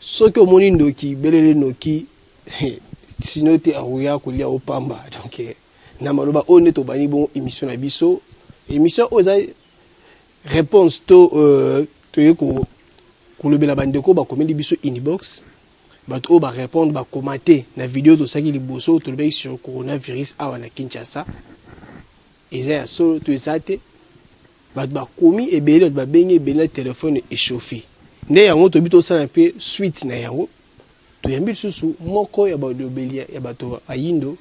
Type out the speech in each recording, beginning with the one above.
Soki omoni ndoki, belele noki, sinon te akoya kolia yo pamba. Donc na maloba oyo nde tobandi bongo emission na biso. Emission oyo eza réponse to toye ko kolobela bandeko bakomeli biso inbox, bato oyo ba répondre, ba commenter na video tosalaki liboso tolobaki sur coronavirus awa na Kinshasa. Eza ya solo to eza te? Bato bakomi ebele, bato babengi ebele na telefone echauffe. Nde yango toyebi tosala mpe suite na yango. Toyambi lisusu moko ya balobeli ya bato bayindo,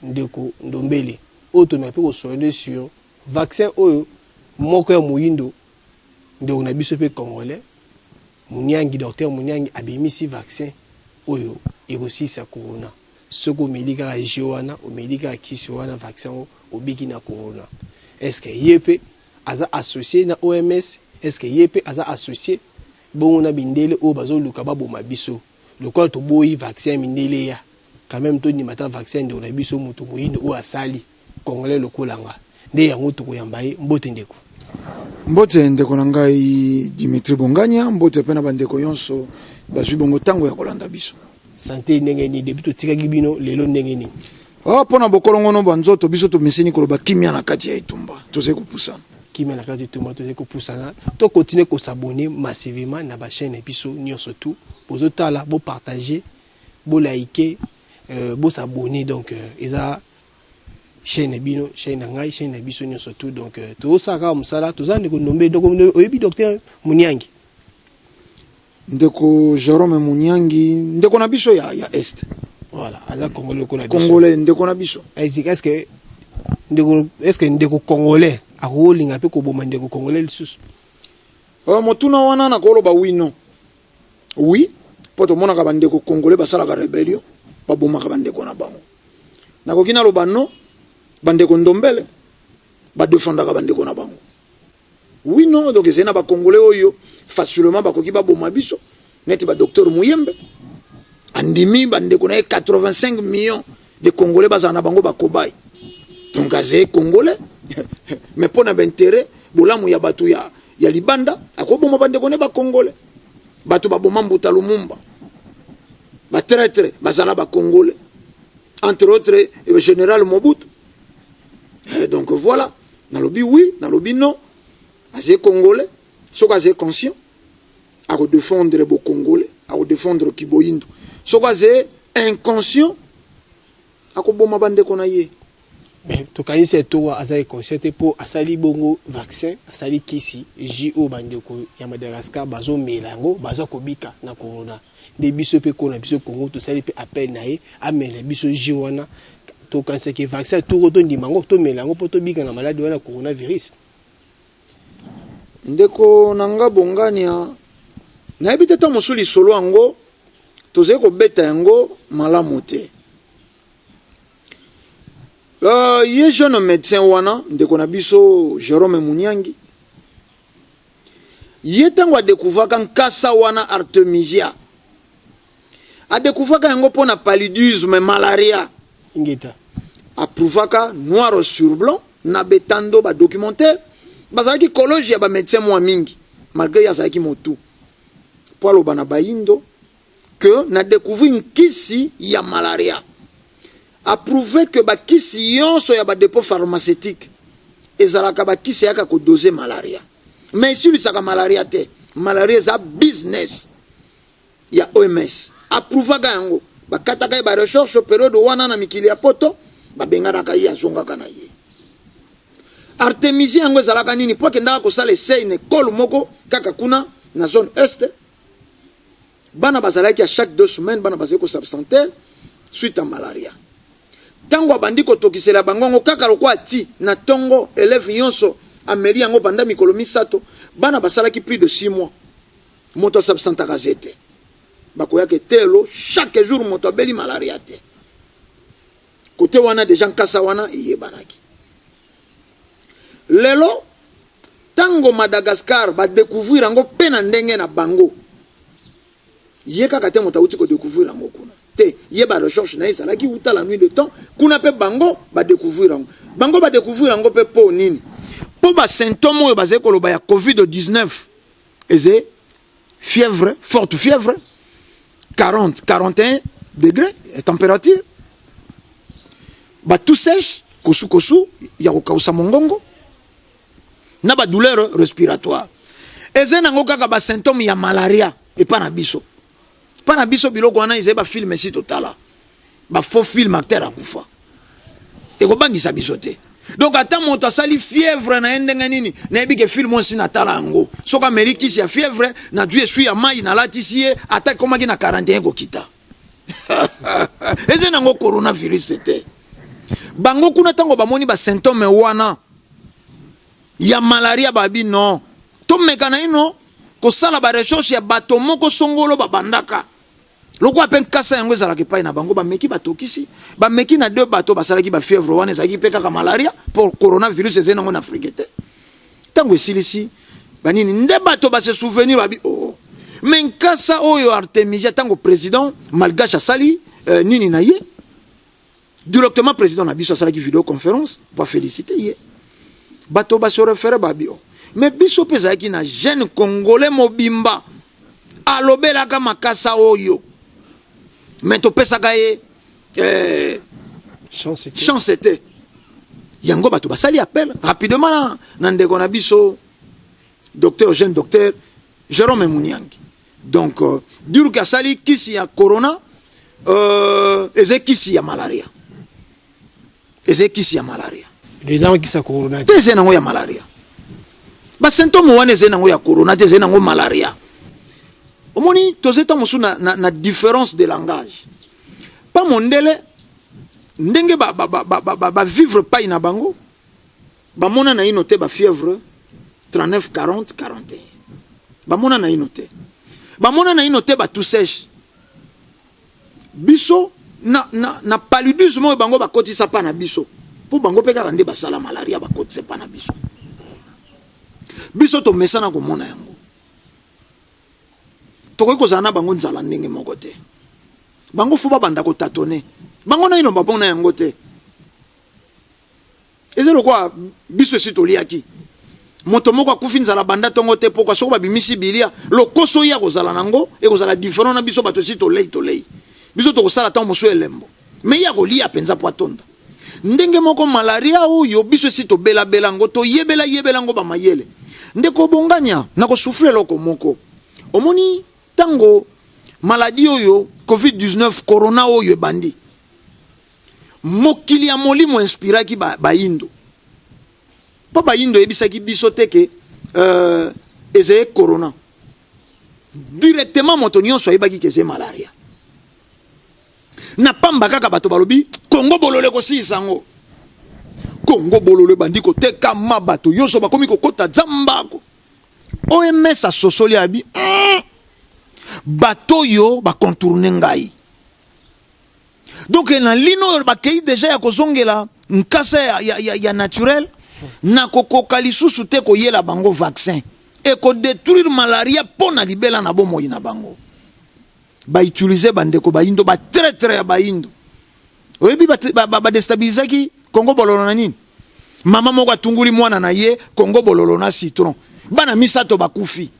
ndeko Ndombele, oyo tomeka mpe kosolola sur vaccin oyo moko ya moyindo, ndeko na biso mpe congolais Munyangi, docteur Munyangi abimisi vaccin oyo ekosilisa corona. Soki omeli kaka jus wana, omeli kaka kisi wana, vaccin oyo, obiki na corona. Est-ce que ye pe aza associé na OMS? Est-ce que ye pe aza associé bongo na mindele oyo bazoluka baboma biso? Lokola toboyi vaccin ya mindele ya quand même tondima ata vaccin ya ndeko na biso moto moyindo oyo asali congolais lokola nga. Nde yango tokoyamba ye. Mbote ndeko. Mbote ndeko na ngai Dimitri Bongania, mbote pe na bandeko yonso bazwi bongo tango ya kolanda biso. Sante ndenge nini depuis totikaki bino lelo ndenge nini? Oh, mpo na bokolongono bwa nzoto biso tomeseni koloba kimia na kati ya etumba, tozali kopusana. Kimia na kati ya etumba, tozali kopusana. To continuer ko s'abonner massivement na ba chaînes na biso nyonso tout. Bozotala, bo partager, bo liker, bo s'abonner donc eza chaîne na bino, chaîne na ngai, chaîne na biso nyonso tout. Donc tozosala kaka mosala, toza ndeko Ndombe, ndeko Ndombe, oyebi docteur Munyangi? Ndeko Jerome Munyangi, ndeko na biso ya Est. Voilà, aza congolais lokola biso. Congolais, ndeko na biso. Est-ce que ndeko, est-ce que ndeko congolais akolinga pe koboma ndeko congolais lisusu? Motuna wana nakoloba oui non. Oui, po tomonaka ba ndeko congolais basalaka rébellion, babomaka ba ndeko na bango. Nakoki naloba non, ba ndeko Ndombele ba défendaka ba ndeko na bango. Oui non, donc ezali na ba congolais oyo facilement bakoki baboma biso, neti ba docteur Muyembe andimi ba ndeko na ye 85 millions de congolais bazala na bango ba cobaye. Donc azali congolais mais pona ba intérêt bolamu ya bato ya libanda akoboma ba ndeko ne ba congolais. Bato baboma Mbuta Lumumba, ba traître bazala ba congolais, entre autres général Mobutu. Et donc voilà, nalobi oui, nalobi non, azali congolais, soki azali conscient ako défendre bo congolais, ako défendre kiboyindo. Soki azali inconscient akoboma bandeko na ye. Mais tokanisi etowa azali conscient te po asali bongo vaccin, asali kisi jus oyo bandeko ya Madagascar bazomela yango baza kobika na corona. Nde biso pe kona biso Congo tosali pe appel na ye amela biso jus wana. Tokanisaki vaccin toko tondima yango tomela yango po tobika na maladi wana coronavirus. Ndeko na nga Bongania, nayebi te ntango mosusu lisolo yango tozali kobeta yango malamu te. Ye jeune médecin wana ndeko na biso Jerome Munyangi, ye ntango adécouvraka nkasa wana Artemisia, adécouvraka yango mpo na paludisme, malaria. Ingeta. Approuvaka noir sur blanc na betando ba documentaire, bazalaki kologe ya ba médecin mwa mingi malgré ye azalaki motu po aloba na bayindo que na découvrir nkisi ya malaria. A prouver que ba kisi yonso ya ba dépôt pharmaceutique ezalaka ba kisi eyaka ko doser malaria, mais esilisaka malaria te. Malaria eza business ya OMS. Approuvaka yango, bakataka ye ba recherche periode wana na mikili ya poto, babenganaka ye, azongaka na ye. Artemisia yango ezalaka nini? Po akendaka kosala essai na école moko kaka kuna na zone est. Bana bazalaki à chaque 2 semaines, bana bazali ko s'absenter suite à malaria. Tango abandi kotokisela bango yango kaka lokola ti na tongo, élève nyonso ameli yango banda mikolo misato, bana basalaki plus de 6 mois. Moto asabsentaka ze te. Bakoyaka etelo chaque jour moto abeli malaria te. Kote wana deja nkasa wana eyebanaki. Lelo tango Madagascar ba découvrir yango pe na ndenge na bango, ye kaka te moto awuti ko découvrir yango kuna te, ye ba recherche na ye ezalaki wuta la nuit de temps kuna pe bango ba découvrir yango. Bango ba découvrir yango pe po nini? Po ba symptômes oyo bazali koloba ya COVID-19 eze fièvre, forte fièvre, 40 41 degré ya température, batoux sèche, kosukosu ya kokausa mongongo na badouleur respiratoire. Eza nango kaka basymptôme ya malaria. Epa na biso, mpa na biso, biloko wana ezali bafilm esi totala, bafaux film, acteur akufa, ekobangisa biso te. Donc ata moto asali fièvre na ye ndenge nini, nayebi ke film osi natala yango. Soki ameli kisi ya fièvre, nazwi esui ya mai, nalatisi ye, ata ekomaki na 41, kokita. Eza nango coronavirus te. Bango kuna, ntango bamoni basymptôme wana ya malaria, babi non, tomeka na ino kosala barecherche ya bato moko songolo babandaka lokola mpe nkasa yango ezalaka epai na bango. Bameki, batokisi, bameki na deux bato basalaki bafièvre wana, ezalaki mpe kaka malaria, mpo coronavirus ezali nango na Afrique te. Ntango esilisi banini nde bato base souvenir, babi oh, mais nkasa oyo artemisia. Ntango président malgache asali nini na ye, directement président na biso asalaki vidéoconférence po afélicité ye. Bato base référé, babi oh, mais biso mpe ezalaki na jeune Congolais mobimba alobelaka makasa oyo, mais topesaka ye chance te. Chance te. Yango bato basali appel rapidement na ndeko na biso docteur, jeune docteur Jérôme Muniangi. Donc dire ke asali kisi ya corona, eza kisi ya malaria, eza kisi ya malaria. Eza kisi ya corona? Te, eza nango ya malaria. Basymptôme wana eza nango ya corona te, eza nango malaria. Omoni, toza ta mosusu na différence de langage. Pa mondele, ndenge bavivre ba pai na bango, bamona na ino te bafièvre 39 40 41, bamona na ino te, bamona na ino te batoux sèche. Biso na paludisme oyo bango bakotisa pa na biso, mpo bango mpe kaka nde basala malaria, bakotisa pa na biso, biso tomesana komona yango. Tokoki kozala na bango nzala ndenge moko te. Bango faut babanda kotâtonner, bango naino bamona yango te. Eza lokola biso esi toliaki, moto moko akufi nzala banda ntongo te pokwa. Soki babimisi bilia, lokoso ye akozala nango ekozala différent na biso bato esi tolei. Tolei, biso tokosala ntango mosusu elembo, mais ye akolia mpenza po atonda. Ndenge moko malaria oyo biso esi tobelabela yango, toyebela yebela yango bamayele. Ndeko Bonganya, na kosouffler eloko moko. Omoni, ntango maladie oyo COVID-19, corona oyo ebandi, mokili ya molimo inspiraki bayindo, mpo bayindo eyebisaki biso te ke ezali corona. Directement moto nyonso ayebaki ke ezali malaria. Na pamba kaka bato balobi Kongo bololo ekosilisa yango. Kongo bololo ebandi kotekama, bato nyonso bakomi kokota zambako. OMS asosoli, abi bato oyo bacontourner ngai. Donc na lino oyo bakei déjà ya kozongela nkasa ya naturel, nakokoka lisusu te koyela bango vaccin ekodétruire malaria mpo na libela na bomoi na bango. Bautiliser bandeko bayindo, batraître ya bayindo. Oyebi, badéstabilisaki Kongo bololo na nini? Mama moko atunguli mwana na ye Kongo bololo na citron, bana misato bakufi.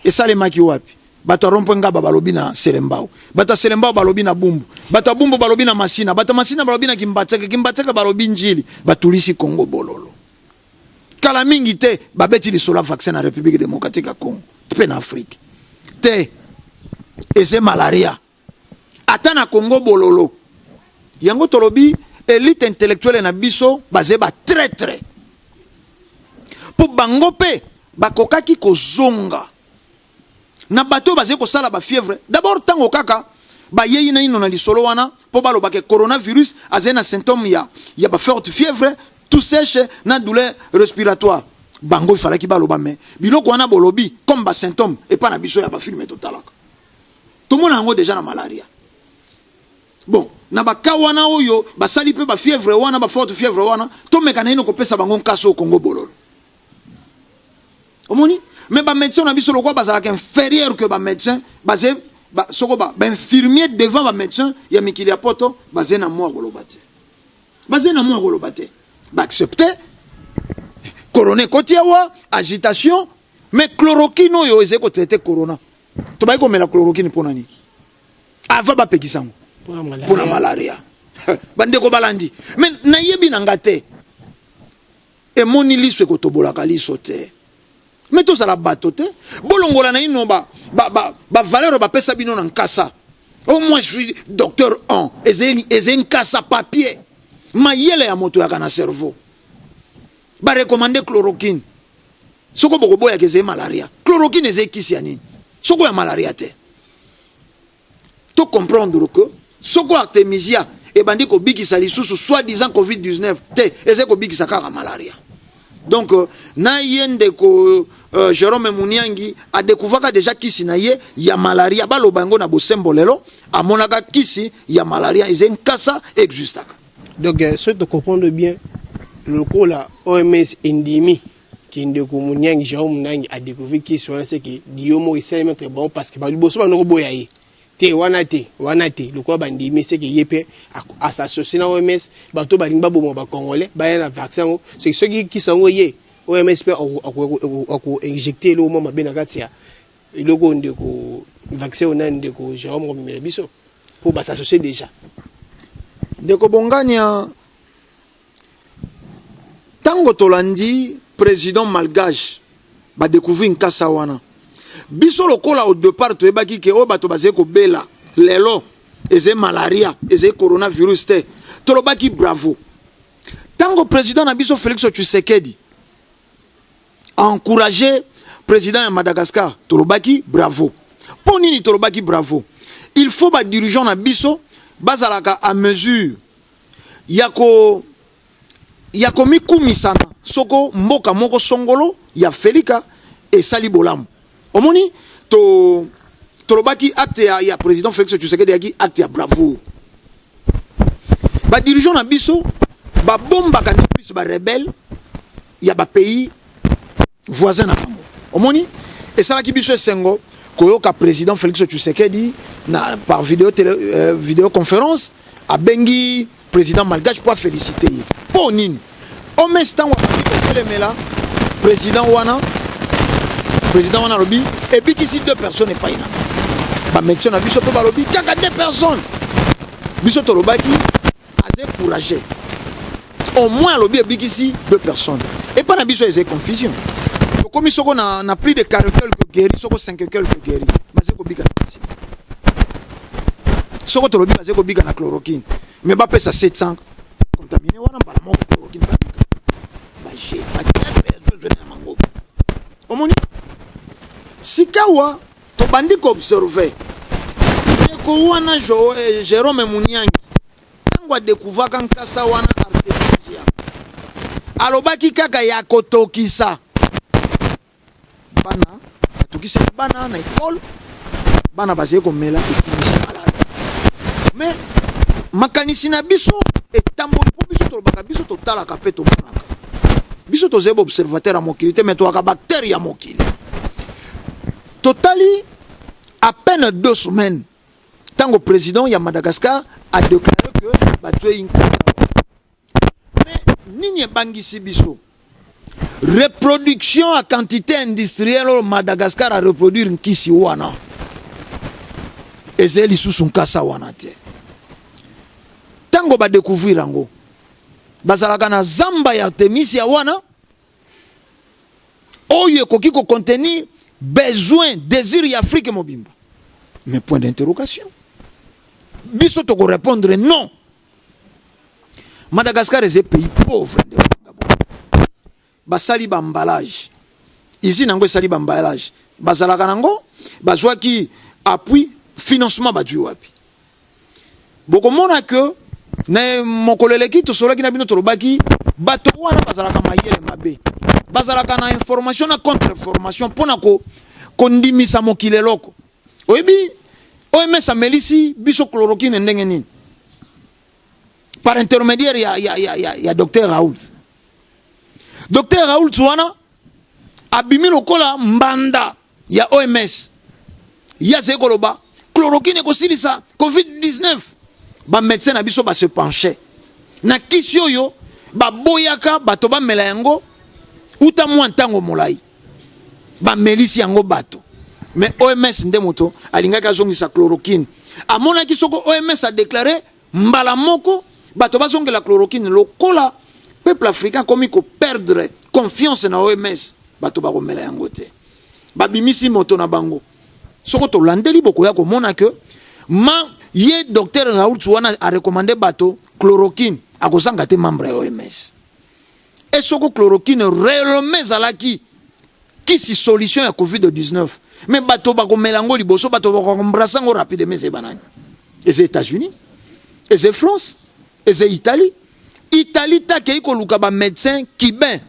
Esalemaki wapi? Bato ya rond-point Ngaba balobi na Selembao, bato ya Selembao balobi na Bumbu, bato ya Bumbu balobi na Masina, bato ya Masina balobi na Kimbanseke, Kimbanseke balobi Njili. Batulisi Kongo bololo. Kala mingi te, babeti lisolo ya vaccin na République démocratique ya Congo mpe na Afrique te. Eze malaria ata na Congo bololo. Yango tolobi élite intellectuelle na biso baze batraître, mpo bango mpe bakokaki kozonga na bato oyo bazali kosala bafièvre. D'abord, ntango kaka bayei naino na lisolo wana mpo balobaka coronavirus azali na symptôme ya baforte fièvre, toux sèche na douleur respiratoire, bango efalaki baloba: mais biloko wana bolobi comme basymptôme, epa na biso ya bafilm totalaka, tomona yango déjà na malaria. Bon, na baka wana oyo basali mpe bafièvre wana, baforte fièvre wana, tomeka naino kopesa bango nkasi oyo Kongo bololo. Omoni, mais bamédecin na biso lokola bazalaka inférieur que bamédecin baze ba, soko bainfirmier devant bamédecin ya mikili ya poto, baze na mwa koloba te, baze na mwa koloba te. Baaccepte corona ekoti awa, agitation. Mais chloroquine oyo ezali kotraiter corona, tobaki komela chloroquine mpo na nini? Avant bapekisa yango mpona malaria. Bandeko balandi, mais nayebi na nga te, emoni liso ekotobolaka liso te. Mais tozala bato te, bolongola na ino bavaleur ba, ba bapesa bino na nkasa. Au moins je suis docteur en eze nkasa papier. Mayele ya moto yaka na cerveau. Barecommande chloroquine, soko bokoboyaka ezali malaria. Chloroquine eza ekisi ya nini soko ya malaria te? To comprendre que soko artemisia ebandi kobikisa lisusu soi-disant COVID-19 te, eza kobikisa kaka malaria. Donc na ye ndeko Jérôme Muniangi adécouvraka déjà kisi na ye ya malaria. Baloba yango na bosembo, lelo amonaka kisi ya malaria eza nkasa existaka. Donc soki tocomprendre bien, lokola OMS endimi ke ndeko Muniangi, Jérôme Muniangi, adécouvrir kisi wana, seke dio moko esalemi entre bango, parce que baliboso bando koboya ye te wana te wana te. Lokola bandimi, seke ye mpe as'associer na OMS. Bato balingi baboma bacongolais, baya na vaccin yango. Seke soki kisi yango ye, OMS mpe akoinjecter eloko mwa mabe na kati ya eloko oyo ndeko vaccin oyo nani ndeko Jérôme komemela biso, mpo bas'associer déjà. Ndeko Bongania, ntango tolandi président malgache badécouvrir nkasa wana, biso lokola au départ toyebaki ke oyo bato bazali kobela lelo eza malaria, ezali coronavirus te, tolobaki bravo. Ntango président na biso Félix Tshisekedi encouragé président ya Madagascar, tolobaki bravo. Mpo nini tolobaki bravo? Il faut badirigeant na biso bazalaka à mesure ya komikumisana soko mboka moko songolo ya Felika esali bolamu. Omoni, to tolobaki acte ya président Félix Tshisekedi yaki acte ya bravoure. Badirigeant na biso babombaka nde plus barebelle ya bapays voisin na bango. Omoni, esalaki biso esengo koyoka président Félix Tshisekedi na par vidéo télé, vidéoconférence abengi président malgache po afélicité ye. Mpo nini? OMS, ntango abandi kotelemela président wana, président wana alobi ebikisi deux personnes epai na bamédecin na biso, mpe balobi kaka deux personnes. Biso tolobaki aza courageux, au moins alobi ebikisi deux personnes. Epai na biso eza confusion. Tokomi soko na plus de 40 quelques guéri, soko 5 quelques guéri, baza kobika na kisi. Soko tolobi baza kobika na chloroquine, mais bapesa 700 contaminé wana mbala moko chloroquine, babika baje bateatre ezozwena ya mango. Omoni, sikawa tobandi koobserve ndeko wana Jérôme Muniangi. Ntango adécouvraka nkasa wana artemisia, alobaki kaka ya kotokisa bana. Atokisaki bana na ekole, bana bazali komela, ekimisi maladi. Mais makanisi na biso etamboli, mpo biso tolobaka, biso totalaka mpe tomonaka. Biso tozali baobservateur ya mokili te, mais toyaka baacteur ya mokili. Totali à peine 2 semaines, ntango président ya Madagascar a déclaré que batwei nkasa. Mais nini ebangisi biso? Reproduction à quantité industrielle oyo Madagascar a reproduire nkisi wana, ezali lisusu nkasa wana te. Ntango badécouvrir yango, bazalaka na zamba ya artemisia wana oyo ekoki kocontenir besoin, désir ya Afrique mobimba. Mais point d'interrogation, biso tokorépondre non. Madagascar eza pays pauvre. Ndeko, basali baemballage, usine yango esali baemballage, bazalaka nango, bazwaki appui financement, bazwi wapi? Bokomona ke na mokolo eleki tosolaki na bino, tolobaki bato wana bazalaka mayele mabe, bazalaka na information na contre information mpona kondimisa mokili eloko. Oyebi, OMS amelisi biso chloroquine ndenge nini? Par intermédiaire ya docteur Raoult. Docteur Raoult wana abimi lokola mbanda ya OMS. Ye azali koloba chloroquine ekosilisa COVID-19. Bamédecin na biso base penche na kisi oyo baboyaka bato bamela yango uta mwa ntango molai, bamelisi yango bato. Mais OMS nde moto alingaki azongisa chloroquine. Amonaki soko OMS adéclaré mbala moko bato bazongela chloroquine, lokola peuple africain akomi koperdre confiance na OMS, bato bakomela yango te. Babimisi moto na bango. Soko tolandeli, bokoya komona ke ma ye docteur Raoult wana arecommander bato chloroquine, akozanga te membre ya OMS. E soko chloroquine réellement ezalaki kisi, solution ya COVID-19, mais bato bakomela yango liboso, bato bakoembrasser yango rapidement, eza banani? Eza États-Unis, eza France, eza Italie. Italie takei koluka bamédecin cubain.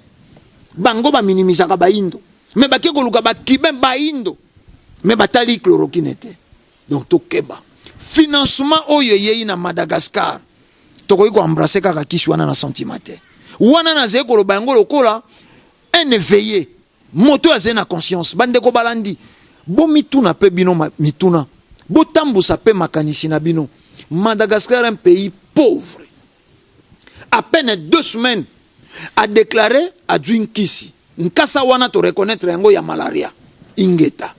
Bango baminimisaka baindo, mais bake koluka bacubain baindo, mais batali chloroquine te. Donc tokeba, financement oyo eyei na Madagascar, tokoki koembrasser kaka kisi wana na sentiment te. Wana nazali koloba yango lokola un éveillé, moto azali na conscience. Bandeko balandi, bomituna mpe bino mituna, botambusa mpe makanisi na bino. Madagascar, un pays pauvre, à peine 2 semaines a déclaré azwi nkisi. Nkasa wana toreconnaître yango ya malaria. Ingeta,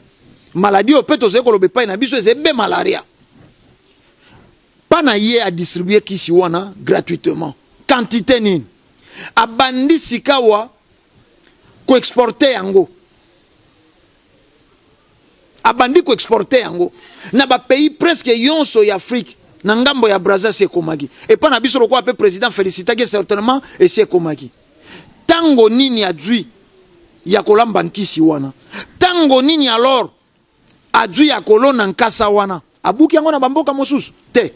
maladie oyo mpe tozali koloba epai na biso eza ebe malaria. Mpa na ye adistribuer kisi wana gratuitement. Quantité nini abandi sikawa koexporter yango? Abandi koexporter yango na bapays presque nyonso ya Afrique. Na ngambo ya Braza esi ekomaki. Epai na biso, lokola mpe président félicitaki, certainement esi ekomaki. Ntango nini azwi ya kolamba nkisi wana? Ntango nini alors azwi ya kolona nkasa wana? Abuki yango na bamboka mosusu te.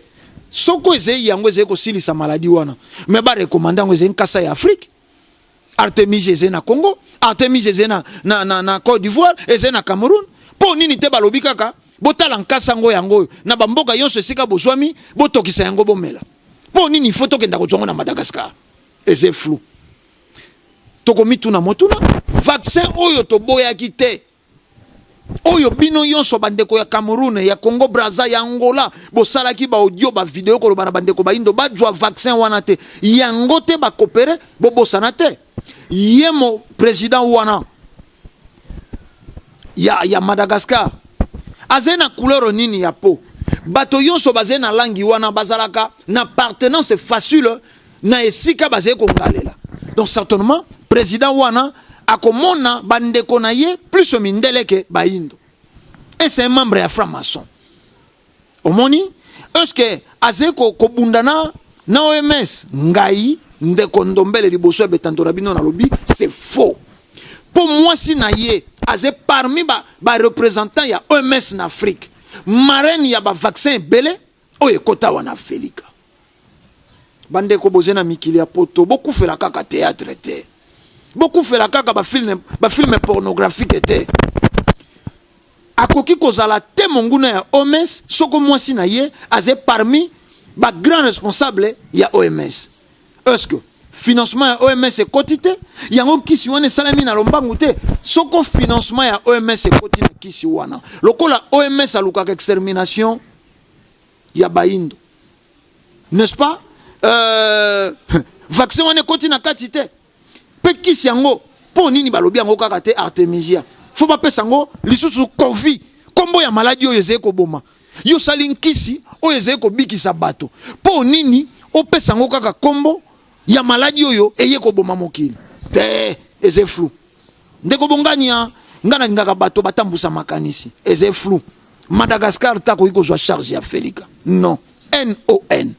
Soko ezei yango ezali kosilisa maladie wana, mais barecommander yango ezali nkasa ya Afrique. Artémisia ezali na Congo, artémisia ezali na Côte d'Ivoire, ezali na Cameroun. Mpo nini te balobi kaka botala nkasa yango, yango oyo na bamboka nyonso esika bozwami, botokisa yango, bomela? Mpo nini ifo tokenda kozwa yango na Madagascar? Eza flou. Tokomituna motuna: vaccin oyo toboyaki te, oyo bino nyonso bandeko ya Cameroun, ya Congo Braza, ya Angola bosalaki baaudio, bavideo koloba na bandeko bayindo bazwa vaccin wana te, yango te bacoopérer. Bobosana te, ye mo président wana ya Madagascar azali na couleur nini ya peau? Bato nyonso bazali na langi wana bazalaka na appartenance facile na esika bazali kongalela. Donc certainement président wana akomona bandeko na ye plus mindele ke bayindo, et c'est un membre ya franc-maçon. Omoni, est ce que azali kobunda na OMS? Ngai ndeko Ndombele, liboso ya betando na bino, nalobi c'est faux, mpo mwasi na ye aza parmi bareprésentant ba ya OMS na Afrique, marraine ya bavaccin ebele oyo ekota wana Afrika. Bandeko boze na mikili ya poto, bokufela kaka théâtre te, bokufela kaka bafilm, bafilm pornographique te. Akoki kozala te monguna ya OMS soko mwasi na ye aza parmi bagrand responsable ya OMS. Est ce que financement ya OMS ekoti te? Yango kisi wana esalemi na lombangu te. Soko financement ya OMS ekoti na kisi wana, lokola OMS alukaka extermination ya bayindo, n'est-ce pas? Vaccin wana ekoti na kati te. Mpe kisi yango, mpo nini balobi yango kaka te artémisia? Fo bapesa yango lisusu Covid, nkombo ya maladie oyo ezali koboma. Yo osali nkisi oyo ezali kobikisa bato, mpo nini opesa yango kaka nkombo ya maladie oyo eye koboma mokili te? Eza flou, ndeko Bongania. Nga nalingaka bato batambusa makanisi. Eza flou. Madagascar ta akoki kozwa charge ya Felika? Non, non.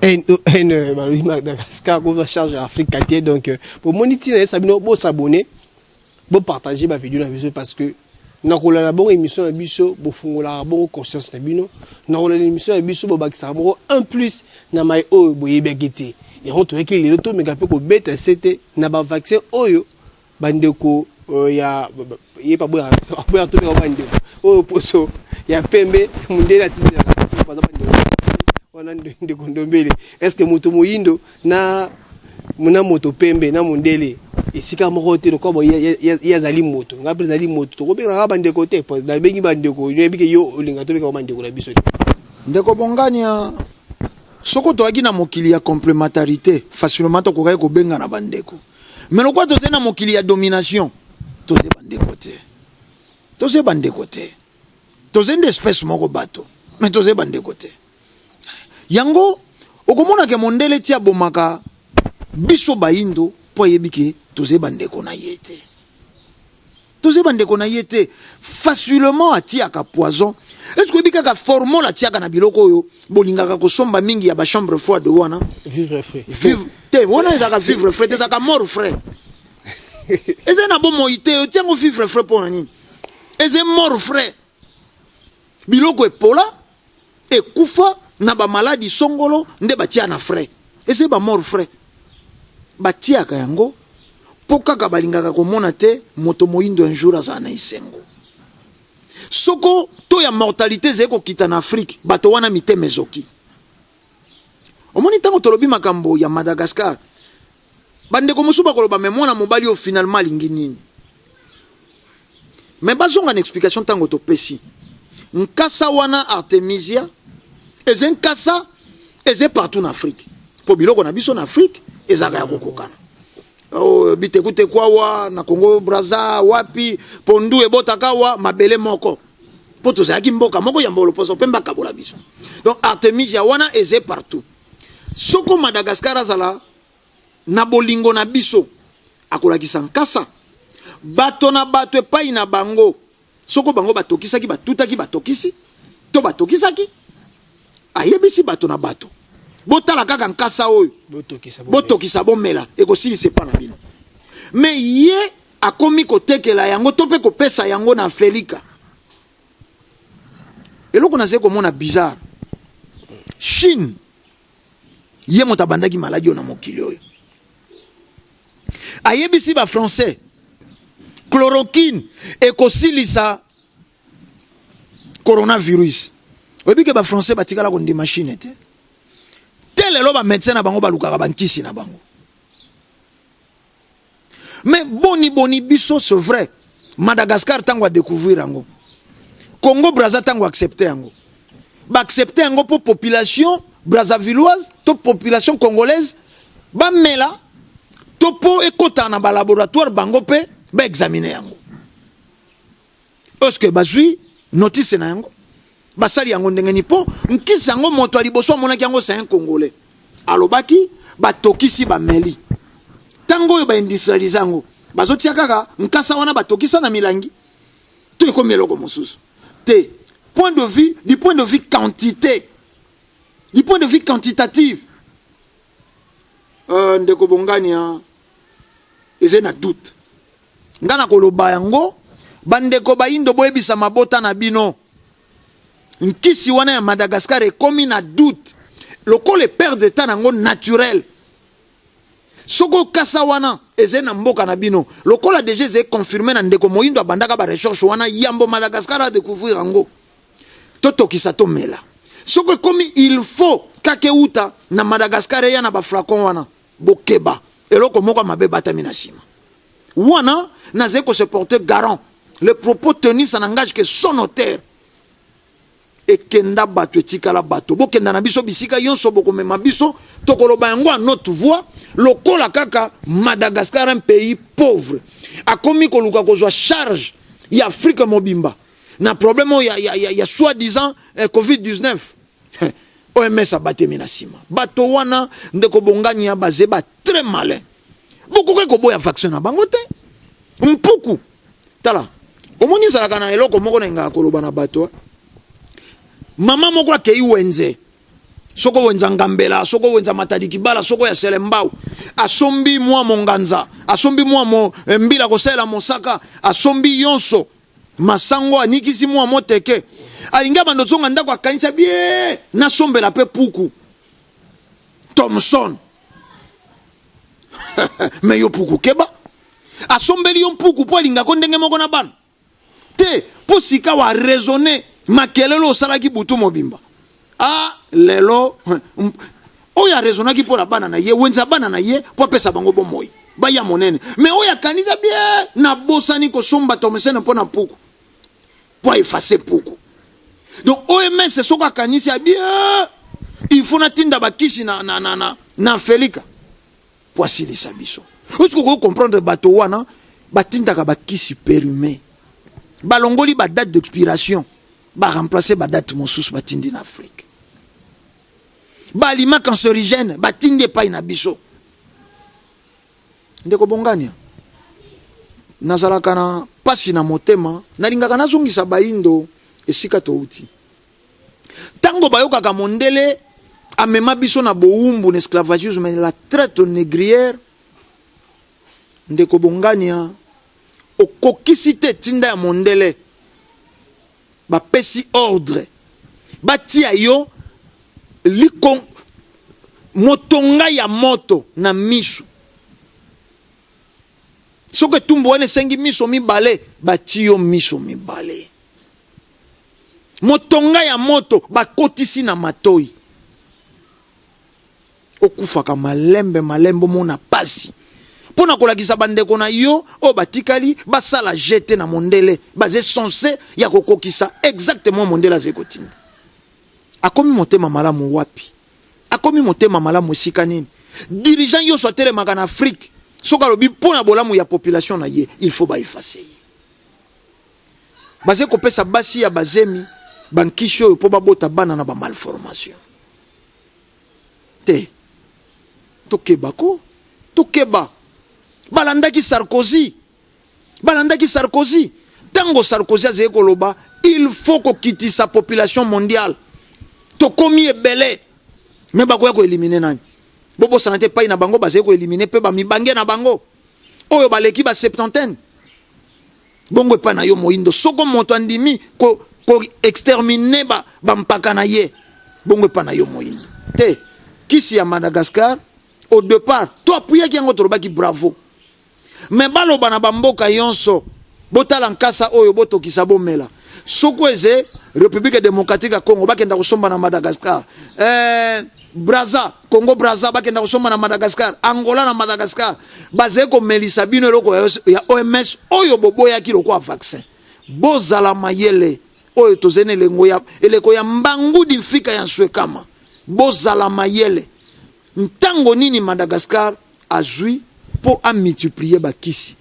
Non, balobi Madagascar kozwa charge ya Afrika te. Donc bomoni ntina yesa bino bos'abonner, bopartager bavideo na biso, parce que nakolanda bongo émission na biso, bofungolaka bongo conscience na bino. Nakolanda émission na biso, bobakisaka bongo un plus na mai oyo boyebaki te. Yango toyaki lelo tomeka mpe kobeta sete na bavaccin oyo bandeko ya ye paboya. Tomeka bandeko oyo poso ya pembe, mundele atindelaka baza bandeko wana. Ndeko Ndombele, est ce que moto moyindo na moto pembe na mondele esika moko te? Lokola ye azali moto, ngai mpe ezali moto, tokobengaka bandeko te. Nabengi bandeko, nayebi ke yo olinga tobengaka bandeko na biso te. Ndeko Bongania, soko toyaki na mokili ya complémentarité, facilement tokokaki kobenga na bandeko. Mais lokola tozali na mokili ya domination, tozali bandeko te. Toza bandeko te. Toza nde espèce moko bato, mais toza bandeko te. Yango okomona ke mondele ti abomaka biso bayindo mpo ayebi ke toza bandeko na ye te. Toza bandeko na ye te. Facilement atiaka poison. Est-ce que oyebi kaka formol atiaka na biloko oyo bolingaka kosomba mingi ya bachambre froide wana? Vivre frais. Vivre te, wana ezalaka vivre frais te, ezalaka mort frais. Eza na bomoi te, otiango vivre frais mpo na nini? Eza mort frais. Biloko epola ekufa na bamaladi songolo nde batia na frais. Eza ba mort frais. Batiaka yango mpo kaka balingaka komona te moto moyindo un jour azala na esengo. Soko to ya mortalité ezali kokita na Afrique, bato wana mitema ezoki. Omoni ntango tolobi makambo ya Madagascar, bandeko mosusu bakoloba me mwana mobali oyo finalement alingi nini? Me bazonga na explication ntango topesi nkasa wana artemisia eza nkasa eza partout na Afrique, mpo biloko na biso na Afrique ezalaka ya kokokana. Oh, bitekuteku awa na Congo Brazza, wapi pondu ebotaka awa, mabele moko, mpo tozalaki mboka moko ya mbolo poso mpe mbakabola biso. Donc artemisia wana eza partout. Soko Madagascar azala na bolingo na biso, akolakisa nkasa bato na bato epai na bango. Soko bango batokisaki, batutaki, batokisi to batokisaki, ayebisi bato na bato, botala kaka nkasa oyo, botokisa, botokisa bomela, ekosilisa epa na bino. Me ye akomi kotekela yango to mpe kopesa yango na Afelika. Eloko nazali komona bizarre, Chine ye moto abandaki maladi oyo na mokili oyo, ayebisi ba Français chloroquine ekosilisa coronavirus. Oyebi ke ba Français batikala kondima Chine te te, lelo ba médecin na bango balukaka bankisi na bango. Mais boni boni biso, c'est vrai, Madagascar ntango adécouvrir yango, Congo Brazza ntango accepte yango, baaccepte yango mpo population brazzavilloise to population congolaise bamela to mpo ekɔta na balaboratoire bango mpe baexamine yango. Est-ce que bazwi notice na yango, basali yango ndenge nini? Mpo nkisi yango, moto ya liboso amonaki yango, c'est un Congolais. Alobaki batokisi, bameli. Ntango oyo baindustrialize yango, bazotia kaka nkasa wana batokisa na milangi to ekomi eloko mosusu te? Point de vue du point de vue quantité, du point de vue quantitative, ndeko Bongani eza na doute. Nga na koloba yango, bandeko bayindo, boyebisa mabota na bino, nkisi wana ya Madagascar ekomi na doute lokola perte de temps nango naturel. Soki okasa wana eza na mboka na bino, lokola deja eza confirmé na ndeko moyindo abandaka barecherche wana yambo Madagascar adécouvrir yango, totokisa, tomela. Soki ekomi il faut kaka euta na Madagascar, eya na baflacon wana, bokeba, eloko moko ya mabe batami na nsima wana. Nazali kose porter garant, le propos tenu, ça n'engage que son notaire. Ekenda bato, etikala bato, bokenda na biso bisika nyonso bokomema biso, tokoloba yango à notre voix. Lokola kaka Madagascar, un pays pauvre, akomi koluka kozwa charge ya Afrique mobimba na problème oyo ya soi-disant covid-19, OMS abatemi na nsima bato wana. Ndeko Bongani, ya baze ba très malin, bokoki koboya vaccin na bango te. Mpuku, tala, omoni ezalaka na eloko moko na engaka koloba na bato. Mama moko akei wenze, soko wenza Ngambela, soko wenza Matadi Kibala, soko ya Selembao, asombi mwa monganza, asombi mwa mbila kosalela mosaka, asombi yonso masango, anikisi mwa moteke, alingi abanda ozonga ndako, akanisa bie nasombela mpe puku Thomson. Me yo puku, keba, asombeli yo mpuku mpo alingako ndenge moko na bana te, mpo sika wa raisonne makelele osalaki butu mobimba. A lelo oyo araisonnaki mpo na bana na ye, wenza bana na ye mpo apesa bango bomoi baya monene. Me oyo akanisa bien, nabosani kosomba Thomson mpo na mpuku, mpo aefface mpuku. Donc OMS soki akanisi ya bien, il faut natinda bakisi na Afelika po asilisa biso. Osi kokoki comprendre, bato wana batindaka bakisi périmé. Balongoli ba date d'expiration, ba remplacer ba date mosusu batindi na Afrique. Ba aliments cancerigènes batindi epai na biso. Ndeko Bongania, nazalaka na pasi na motema, nalingaka nazongisa bayindo esika towuti. Tango bayokaka mondele amema biso na bowumbu na esclavagisme, la traite négrière, ndeko Bongania, okokisi te etinda ya mondele, bapesi ordre batia yo liko motonga ya moto na misu. Soki etumbu wana esengi miso mibale, bati yo miso mibale. Motonga ya moto bakotisi na matoi. Okufaka malembe malembe, omona pasi mpo na kolakisa bandeko na yo oyo batikali basala jeu te na mondele, baze sense ya kokokisa exactement mondele azali kotinda. Akomi motema malamu wapi? Akomi motema malamu esika nini? Dirigeant nyonso atelemaka na Afrique, soki alobi mpo na bolamu ya population na ye, il faut ba effacer ye. Baze kopesa basi ya bazemi bankisi oyo mpo babota bana na ba malformation te. Tokeba ko, tokeba. Balandaki Sarkozy, balandaki Sarkozy ntango Sarkozy azali koloba il faut kokitisa population mondiale, tokomi ebele, me bakoya koelimine nani? Bobosana te epai na bango bazali koelimine mpe bamibange na bango oyo baleki ba septantaine. Bongo epai na yo moyindo, soko moto andimi ko, ko exterminer ba, bampaka na ye, bongo epai na yo moyindo te. Kisi ya Madagascar au depart to apuyaki yango, tolobaki bravo, mais baloba na bamboka yonso botala nkasa oyo botokisa bomela. Soko eze République démocratique ya Congo bakenda kosomba na Madagascar, Brazza, Congo Brazza bakenda kosomba na Madagascar, Angola na Madagascar, bazali komelisa bino eloko ya OMS oyo boboyaki lokola vaccin. Bozala mayele, oyo tozali na elengo ya eleko ya mbangudi mfika ya nswekama. Bozala mayele. Ntango nini Madagascar azwi mpo amultiplier bakisi?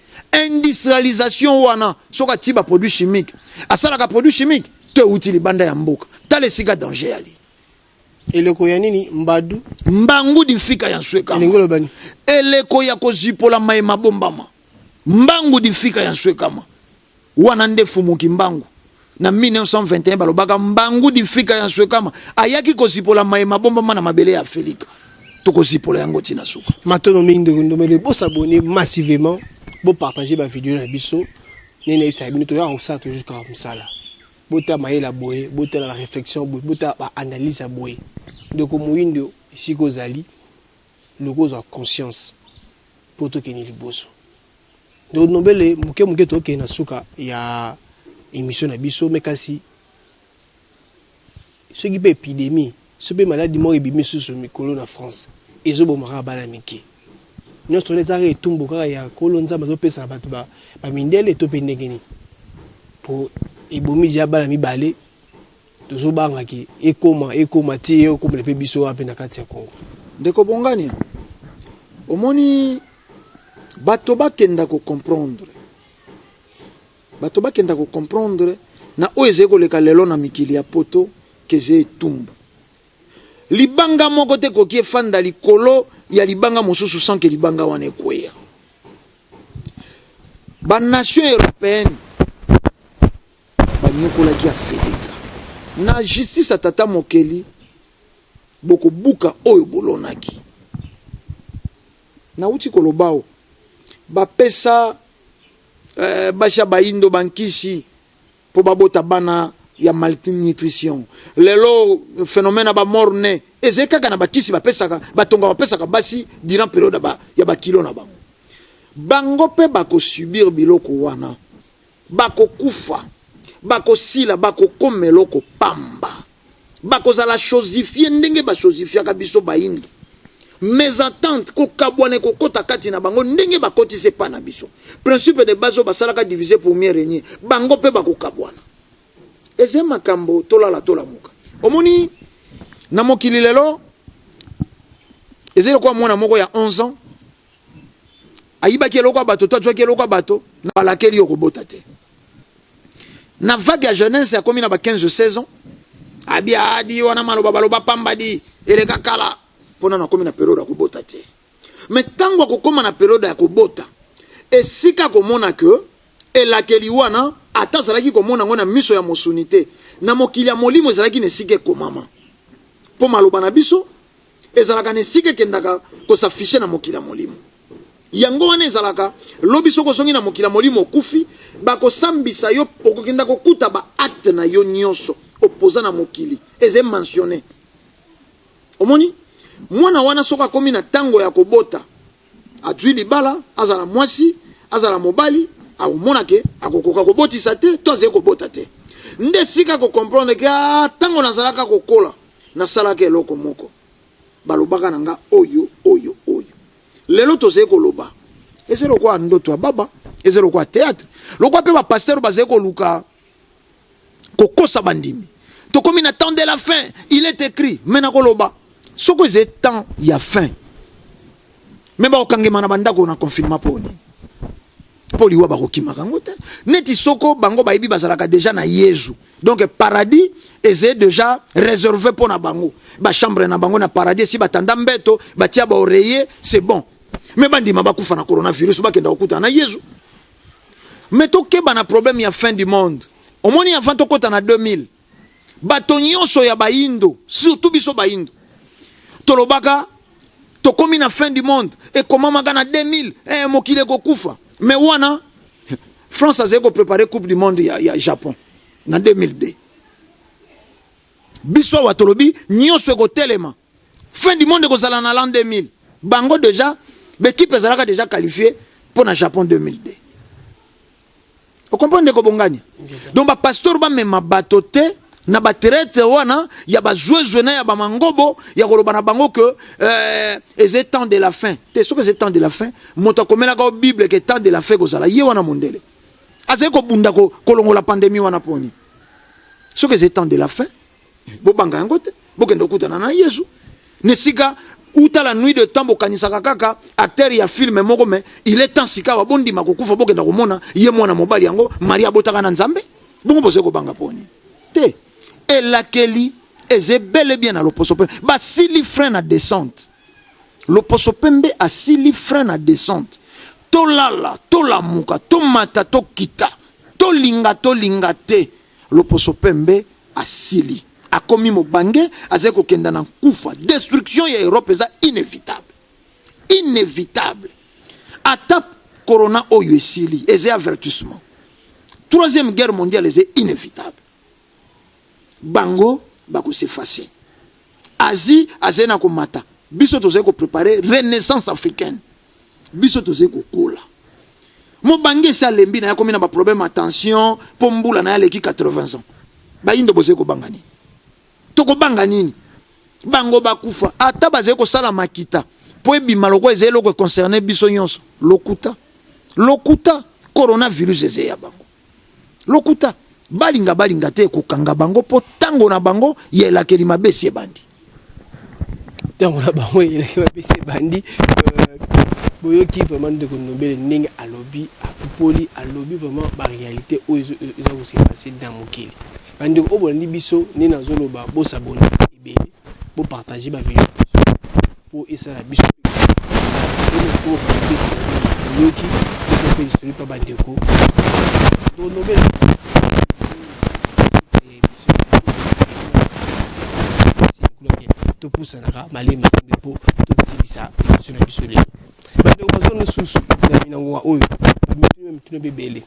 Industrialisation wana, soki atii ba produits chimiques, asalaka produit chimique to euti libanda ya mboka. Tala esika danger yali. Eleko ya nini? Mbadu mbangudi mfika ya nswekama. Elingi oloba nini? Eleko ya kozipola maye mabombama. Mbangudi mfika ya nswekama wana nde Fumuki Mbangu na 1921 balobaka mbangudi mfika ya nswekama ayaki kozipola maye mabombama na mabele ya Afrika. Tokozipola yango ntina suka. Matono mingi ndeko Ndombele, bosabonner massivement, bopartager ba video na biso. Nene yebisaka bino toyaka kosala toujours kaka mosala. Botala mayele ya boye, botala ba réflexion boye, botala ba analyse ya boye. Ndeko moyindo, esika ozali, luka ozwa conscience mpo tokende liboso. Ndeko Ndombele, moke moke tokende na suka ya émission na biso, mais kasi soki mpe épidémie, soki mpe maladie moko ebimi susu mikolo na France, ezoboma kaka bana mike. Nyonso wana ezalaka etumbu kaka ya Nkolo Nzambe azopesa na bato bamindele to mpe ndenge nini? Po ebomi deja bana mibale, tozobanga ke ekoma ekoma ti ekomela mpe biso wana mpe na kati ya Congo. Ndeko Bongania, omoni bato bakenda ko comprendre, bato bakenda ko comprendre na oyo ezali koleka lelo na mikili ya poto ke eza etumbu. Libanga moko te ekoki efanda likolo ya libanga mosusu sans que libanga wana ekweya. Ba nation européenne banyokolaki Afrika na justice ya tata mokeli, bokobuka oyo bolonaki. Nauti koloba o bapesa basi ya bayindo bankisi mpo babota bana ya malnutrition. Lelo phénomène ya ba mort né ezali kaka na bakisi bapesaka, batonga bapesaka basi durant période ya bakilo na bango. Bango mpe bakosubir biloko wana, bakokufa, bakosila, bakokoma eloko pamba, bakozala chosifié ndenge bachosifiaka biso bayindo. Mésentente, kokabwana ekokota kati na bango ndenge bakotisi epa na biso. Principe de base oyo basalaka diviser pour mieux régner, bango mpe bakokabwana. Eza makambo tolala tolamuka. Omoni na mokili lelo ezali lokola mwana moko ya 11 ans ayibaki eloko ya bato to azwaki eloko ya bato, na balakeli yo kobota te. Na vague ya jeunesse akomi na ba 15 16 ans, abi adi wana maloba baloba pamba di eleka kala, mpo nano akomi na periode ya kobota te. Mais ntango akokoma na periode ya kobota, esika akomona ke elakeli wana ata azalaki komona yango na miso ya mosuni te, na mokili ya molimo ezalaki na esika ekomama, mpo maloba na biso ezalaka na esika ekendaka kosafishe na mokili ya molimo. Yango wana ezalaka lobi soki ozongi na mokili ya molimo okufi, bakosambisa yo, okokenda kokuta ba acte na yo nyonso opoza na mokili eza mentionne. Omoni mwana wana soki akomi na tango ya kobota, azwi libala, azala mwasi azala mobali, akomona ke akokoka kobotisa te to azali kobota te. Nde esika kocomprendre ke ntango nazalaka kokola nasalaka eloko moko, balobaka na nga oyo oyo oyo. Lelo tozali koloba eza lokola ndoto ya baba, eza lokola théâtre, lokola mpe bapasteur bazali koluka kokosa bandimi. Tokomi na temps de la fin, il est écrit, mais nakoloba soko eza temps ya fin, me bakokangema na bandako na confinement mpo nini? Mpo liwa bakokimaka yango te. Neti soko bango bayebi bazalaka deja na Yezu, donc paradis eza deja réservé mpo na bango, bachambre na bango na paradis esi batanda mbeto, batia baoreiller, c'est bon. Me bandima bakufa na coronavirus, bakenda kokutana na Yezu. Me tokeba na problème ya fin du monde. Omoni, avant tokɔta na 2000, bato nyonso ya bayindo, surtout biso bayindo, tolobaka tokomi na fin du monde, ekomamaka na 2000, mokili ekokufa. Mais wana France azali koprépare Coupe du monde ya Japon na 2002. Biso awa tolobi nyonso ekotelema, fin du monde ekozala na l'an 2000. Bango déjà baéquipe ezalaka déjà qualifié mpo na Japon 2002. Ocomprendre, ndeko Bongani? Donc bapasteur bamema bato te na batraite wana ya bazwezwe na ya bamangobo ya koloba na bango ke eza temps de la fin te. Soki eza temps de la fin, moto akomelaka o Bible ke temps de la fin kozala ye wana, mondele azali kobunda kolongola pandémie wana mponi. Soki eza temps de la fin, bobanga yango te, bokende kokutana na Yesu na esika uta la nuit de temps. Bokanisaka kaka acteur ya film moko, mais il est temps sika awa bondima kokufa, bokenda komona ye mwana mobali yango Marie abotaka na Nzambe. Bongo bozali kobanga mponi te? Elakeli eza ebele bien na loposo pembe. Basili frein na descente, loposo pembe asili frein na descente. Tolala, tolamuka, tomata, tokita, tolinga, tolinga te, loposo pembe asili, akomi mobange, azali kokenda na nkufa. Destruction ya Europe eza inévitable, inévitable. Ata corona oyo esili, eza avertissement. Troisième guerre mondiale eza inévitable. Bango bakos'effacer. Asie azali na komata, biso tozali koprépare renaissance africaine. Biso tozali kokola. Mobange esi alembi na ye, akomi na baproblème ya tension mpo mbula na ye, aleki 80 ans. Bayindo bozali kobanga nini? Tokobanga nini? Bango bakufa, ata bazali kosala makita mpo ebima lokola ezali eloko econcerne biso nyonso. Lokuta, lokuta. Coronavirus eza ya bango, lokuta. Balinga, balinga te, ekokanga bango mpo ntango na bango ya elakeli mabe esi ebandi. Ntango na bango elakeli mabe esi ebandi. Boyoki vraiment ndeko Ndombele ndenge alobi, apupoli, alobi vraiment baréalité oyo eza kose passer na mokili. Bandeko oyo bolandi biso, nde nazoloba bos'abonner ebele, bopartage bavideo mpo esala biso. Oyoki mpe lisolo mpa bandeko Ndombele. Topusanaka malemi mpo tosilisa émission na biso lelo. Bandeko bazwa lisusu na minango oyo bamituna, mituna bebele.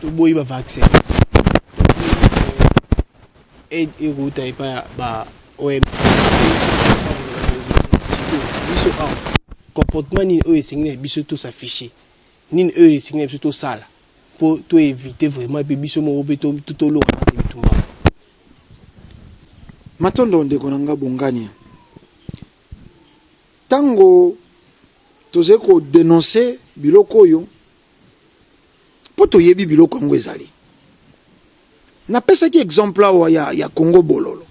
Toboyi bavaccin, aide ekouta epai ya ba OMS. Biso awa, comportement nini oyo esengi na biso tos'affiche? Nini oyo esengi na biso tosala mpo toévite vraiment mpe biso moko mpe tolonga kati bitumba? Matondo, ndeko na nga Bongani. Ntango tozali kodénoncer biloko oyo, mpo toyebi biloko yango ezali, napesaki exemple awa ya Congo bololo.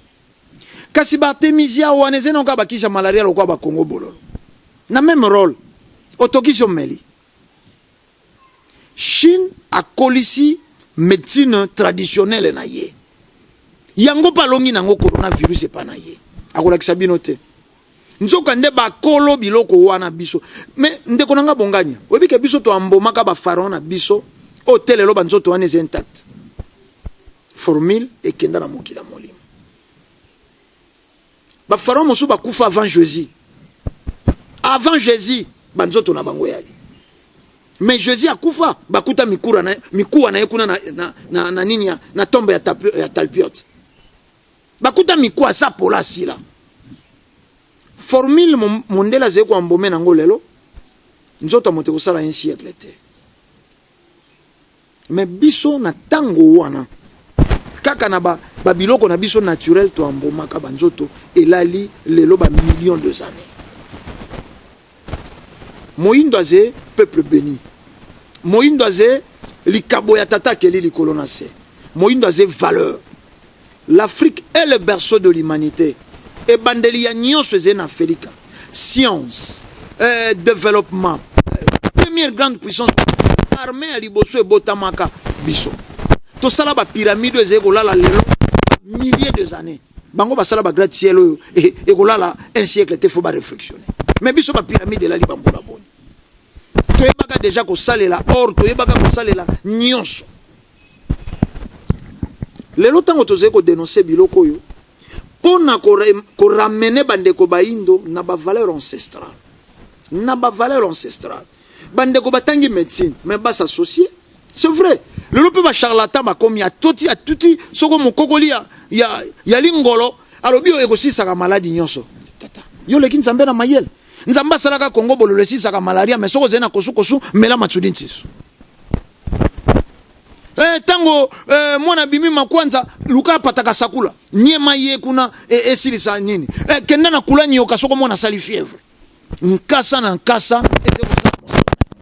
Kasi baartemisia wana ezali na kaka bakisi ya malaria lokola bakongo bololo, na même rôle, otokisi, omeli. Chine. Akolisi médecine traditionnelle na ye. Yango mpe alongi nango coronavirus epa na ye. Akolakisa bino te. Nzoka nde bakolo biloko wana biso. Mais ndeko na nga Bongania, oyebi ke biso toambomaka ba pharaon na biso oyo te lelo ba nzoto wana eza intact. Formule ekenda na mokili ya molimo. Ba pharaon mosusu bakufa avant Jésus. Avant Jésus ba nzoto na bango eyali. Mais Jésus akufa bakuta mikura na mikuwa na ye kuna na, na, na, na nini ya na tombe ya, ya Talpiot. Bakuta mikuwa aza pola asila. Formule mondele azali koambome nango lelo nzoto ya moto ekosala un siècle te. Mais biso na tango wana kaka na ba, ba biloko na biso naturel to ambomaka ba nzoto elali lelo ba millions des années. Moyindo aze peuple béni. Moyindo aze likabo ya tata akeli likolo na se. Moyindo aze valeur. L'Afrique est le berceau de l'humanité. Ebandeli ya nyonso ezali na Afelika. Science, euh, développement, première grande puissance, armée ya liboso ebotamaka biso. Tosala ba pyramide oyo ezali kolala lelo milliers des années. Bango basala ba gratte ciel oyo ekolala un siècle te, faut ba réflexionner. Mais biso ba pyramide elali bambula boni. Toyebaka déjà kosalela or, toyebaka kosalela nyonso. Lelo ntango tozali kodenonse biloko oyo mpo na koramene bandeko bayindo na bavaleur ancestrale, na bavaleur ancestrale. Bandeko batangi médecine mais basassocie, c'est vrai. Lelo mpe bacharlatan bakomi atoti atuti soko mokokoli ya, ya, ya lingolo alobi oyo ekosisaka maladi nyonso. Tata, yo oleki Nzambe na mayele. Nzambe asalaka Kongo bololo esisaka malaria, mais soko ozali na kosukosu mela matsudi ntisu. Eh, tango eh, mwana bimi makwanza luka apataka sakula nyema ye kuna eh, esilisa nini eh, kenda na kula nyoka soko mwana asali fièvre nkasa na nkasa eze kosala mosala na yango.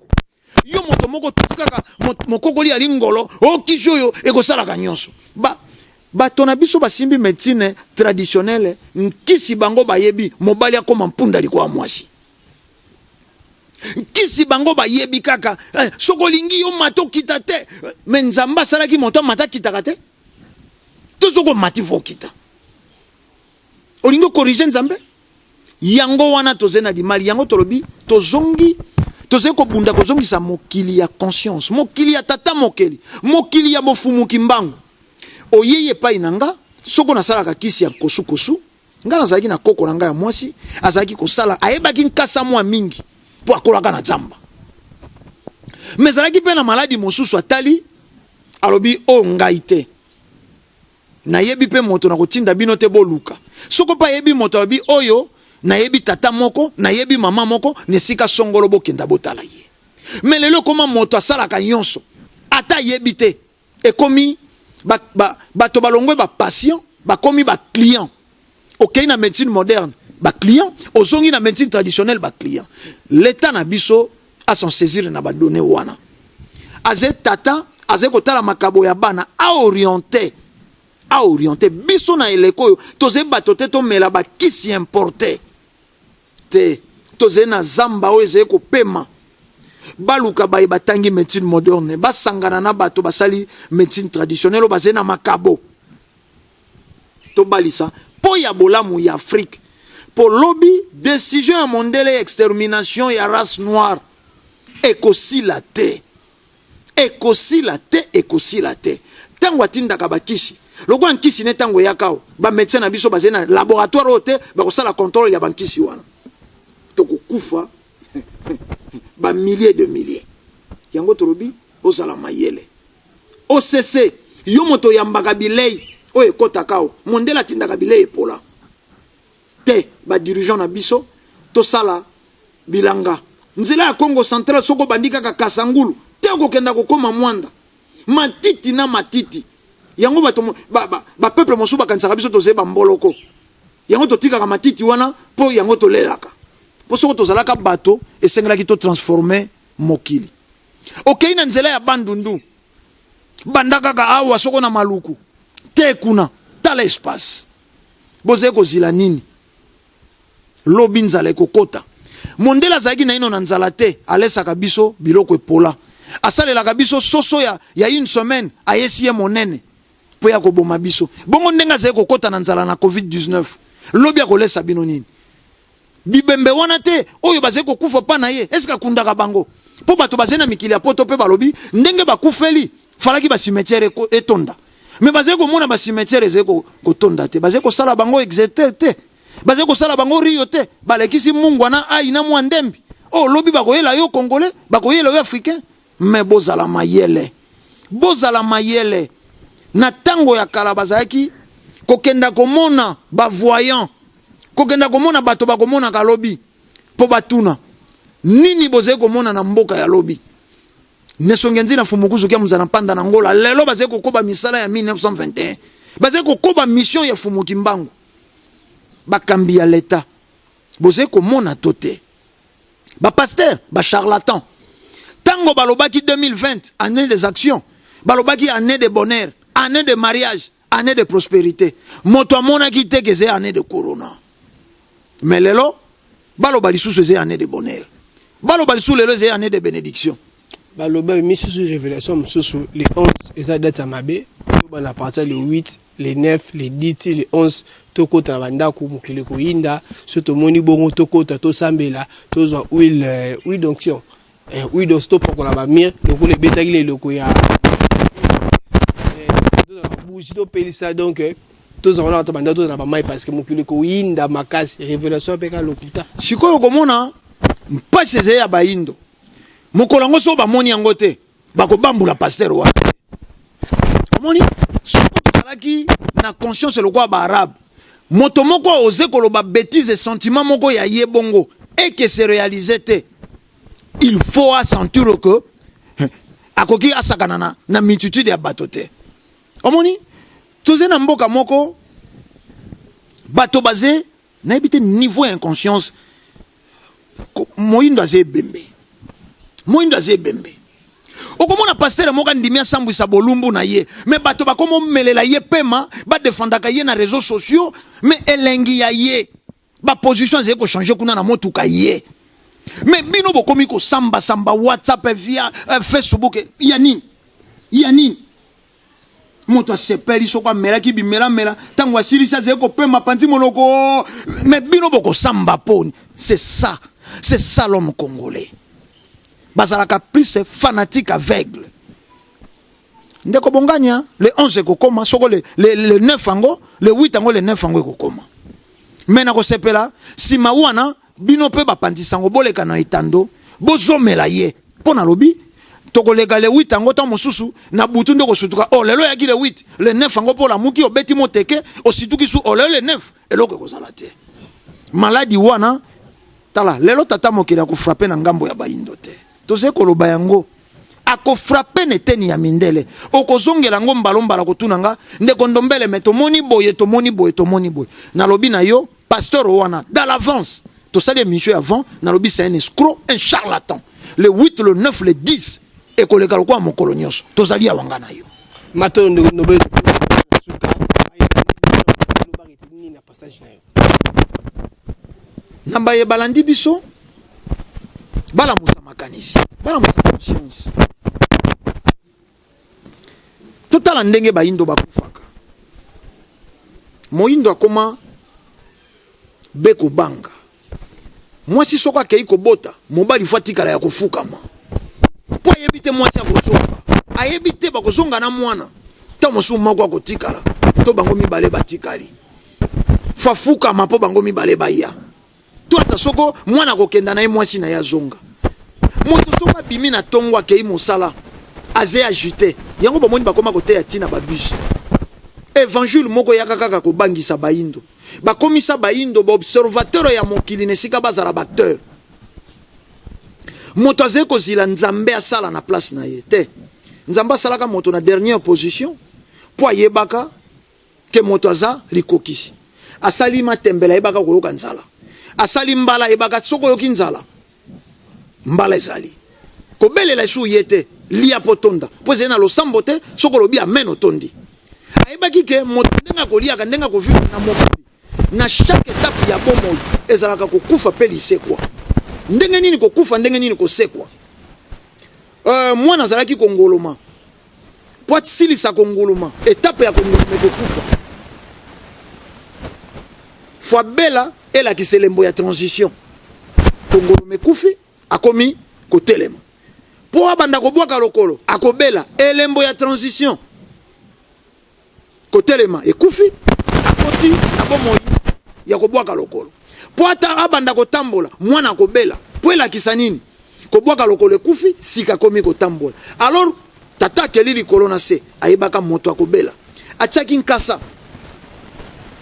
Yo moto moko tuti kaka mokokoli ya lingolo okisi oyo ekosalaka nyonso. Ba bato na biso basimbi medecine traditionnelle nkisi bango bayebi mobali akoma mpunda likoya mwasi. Nkisi bango bayebi kaka eh, soki olingi yo mata okita te, me Nzambe asalaki moto amata akitaka te, to soki omati fo okita, olingi okorige Nzambe. Yango wana tozali na limali yango tolobi tozongi, tozali kobunda kozongisa mokili ya conscience, mokili ya tata mokeli, mokili ya bofumuki mbangu. Oyei epai na nga soko nasalaka kisi ya kosukosu. Nga nazalaki na koko na nga ya mwasi azalaki kosala, ayebaki nkasa mwa mingi mpo akolaka na zamba, me ezalaki mpe na maladi mosusu atali alobi o oh, ngai te nayebi mpe moto nakotinda bino te boluka. Soko mpe ayebi moto alobi oyo nayebi tata moko nayebi mama moko na esika songolo bokenda botala ye. Me lelo ekoma moto asalaka nyonso ata ayebi te. Ekomi ba, ba, bato balongwe ba patient bakomi ba client. Okei na médecine moderne ba client, ozongi na médecine traditionnelle ba client. L'état na biso a s'en saisir na ba données wana. Aze tata aze kotala makabo ya bana a orienté, a orienté biso na eleko oyo toze bato te tomela ba kisi importé te, tozali na zamba oyo ezali kopema. Baluka baye batangi médecine moderne basangana na bato basali médecine traditionnelle oyo bazali na makabo, tobalisa mpo ya bolamu ya Afrique. Mpo lobi décision ya mondele ya extermination ya race noire ekosila te, ekosila te, ekosila te. Ntango atindaka bakisi lokola nkisi ne ntango eyaka awa, bamédecin na biso bazali na laboratoire oyo te bakosala contrôle ya bankisi wana, tokokufa ba milliers de milliers. Yango tolobi ozala mayele. OCC yo moto oyambaka bilei oyo ekotaka awa, mondele atindaka bilei epola te. Ba dirigeant na biso tosala bilanga nzela ya Congo central, soko obandi kaka Kasangulu te okokenda kokoma Mwanda, matiti na matiti. Yango bato ba, ba, ba peuple mosusu bakanisaka biso tozali bamboloko, yango totikaka matiti wana mpo yango tolelaka, mpo soko tozalaka bato esengelaki totransforme mokili. Okei na nzela ya Bandundu, banda kaka awa soko na Maluku te kuna, tala espace bozali kozila nini? Lobi nzala ekokota. Mondele azalaki naino na nzala te, alesaka biso biloko epola. Asalelaka biso soso ya, ya une semaine, ayesi ye monene mpo ya koboma biso. Bongo ndenge azali kokɔta na nzala na COVID-19, lobi akolesa bino nini? Bibembe wana te oyo bazali kokufa mpa na ye, eske akundaka bango? Mpo bato bazali na mikili ya poto mpe balobi ndenge bakufeli, falaki bacimetière etonda, mais bazali komona bacimetière ezali kotonda te. Bazali kosala bango exete te, bazali kosala bango rio te. Balekisi mungwa na ai na mwa ndembi oyo. Lobi bakoyela yo Congolais, bakoyela yo Africain. Mais bozala mayele, bozala mayele. Na ntango ya kala, bazalaki kokenda komona bavoyant, kokenda komona bato bakomonaka lobi, mpo batuna nini bozali komona na mboka ya lobi. Nesonge nzina fumukuzu kia muzana mpanda na Ngola. Lelo bazali kokoba misala ya 1921, bazali kokoba mission ya Fumuki Mbangu. Bakambi ya leta, bozali komona to te? Bapasteur bacharlatan, ntango balobaki 2020 année des actions, balobaki année de bonheur, année de mariage, année de prospérité, moto amonaki te ke ezali année de corona. Mais lelo baloba lisusu ezali année de bonheur, baloba lisusu lelo ezali année de bénédiction. Baloba misusu, révélation mosusu, le 11 eza date ya mabe. Tobanda partir le 8, le 9, le 10, le 11, tokɔta na bandako, mokili koyinda. So tomoni bongo, tokɔta, tosambela, tozwa huile, huile d'onction, huile d'onction, topakola bamire lokola ebetaki na eloko ya bougie, topelisa. Donc tozala wana, to bandako, tozala bamai, parce que mokili koyinda makasi. Révélation mpe ka lokuta. Sikoyo komona mpasi ezali ya bayindo. Mokolo yango, so bamoni yango te, bakobambula pasteur wana. Omoni, soko tozalaki na conscience lokola baarabe, moto moko aose koloba bétise, sentiment moko ya ye bongo eke se réalise te, il faut asentir que akoki asakana na multitude ya bato te. Omoni, toze na mboka moko, bato baze, nayebi te niveau ya inconscience. Moyindo aza ebembe, moyindo aza ebembe. Okomona pasteur moko andimi asambwisa bolumbu na ye, mais bato bakomomelela ye pema, badefendaka ye na réseaux sociaux. Mais elengi ya ye, baposition azali kochange kuna na motuka ye. Mais bino bokomi kosambasamba WhatsApp via Facebook ya nini, ya nini? Moto asepeli soko amelaki bimelamela, ntango asilisi azali kopema, panzi monoko. Mais bino bokosamba poni. C'est ça, c'est ça l'homme congolais. Bazalaka plus fanatique, aveugle. Ndeko Bongania, le 11 ekokoma, soko le 9 yango, le 8 yango, le 9 yango ekokoma. Mais nakosepela nsima wana, bino mpe bapandisa yango, boleka na etando, bozomela ye. Mpo nalobi tokoleka le 8 yango, ntango mosusu na butu nde kosutuka. O lelo oyaki le 8, le 9 yango mpo olamuki, obeti moteke, osituki su, o lelo le 9, eloko ekozala te. Maladi wana, tala lelo, tata mokili akofrape na ngambo ya bayindo te. Tozali koloba yango, akofrape na eteni ya mindele. Okozongela yango mbala kotuna nga, ndeko Ndombele, mais tomoni boye, tomoni boye, tomoni boye. Nalobi na yo, pasteur wana, dans l'avance tosali émission avant, nalobi c'est un escroc, un charlatan. Le 8, le 9, le 10 ekoleka lokola mokolo nyonso. Tozali awa, nga na yo. Matoyo, ndeko Ndombele, suka nini na passage na yo? Na baye balandi biso, balamusa makanisi, balamusa conscience. Totala ndenge bayindo bakufaka. Moyindo akoma be kobanga mwasi. Soko akei kobota, mobali fo atikala ya kofukama, mpo ayebi te mwasi akozonga, ayebi te bakozonga na mwana. Ntango mosusu moko akotikala to bango mibale batikali, fo afukama mpo bango mibale baya, to ata soko mwana akokenda na ye, mwasi na ye azonga. Moto soko abimi na ntongo, akei mosala, aze agité. Yango bomoni bakoma koteya ntina babus, évangile moko eyaka kaka kobangisa bayindo. Bakomisa bayindo baobservateur ya mokili na esika bazala baacteur. Moto azali kozila Nzambe asala na place na ye te. Nzambe asalaka moto na dernière position, mpo ayebaka ke moto aza likokisi. Asali matembele, ayebaka koyoka nzala. Asali mbala, ayebaka soki oyoki nzala, mbala ezali kobelela esu ye te, lia mpo tonda, mpo ezali na losambo te. Soki olobi amen, otondi. Ayebaki ke moto ndenge akoliaka, ndenge akovivre na mokili, na chaque étape ya bomoi ezalaka kokufa mpe lisekwa. Ndenge nini kokufa, ndenge nini kosekwa. Mwana azalaki kongoloma mpo asilisa konguluma, etape ya konguluma ekokufa. Fo abela elakisa elembo ya transition. Kongoloma ekufi, akomi kotelema. Mpo abanda kobwaka lokolo, akobela, elembo ya transition. Kotelema ekufi, akoti na bomoi ya kobwaka lokolo. Mpo ata abanda kotambola, mwana akobela. Mpo elakisa nini? Kobwaka lokolo ekufi, sika akomi kotambola. Alors tata akeli likolo na se, ayebaka moto akobela. Atiaki nkasa,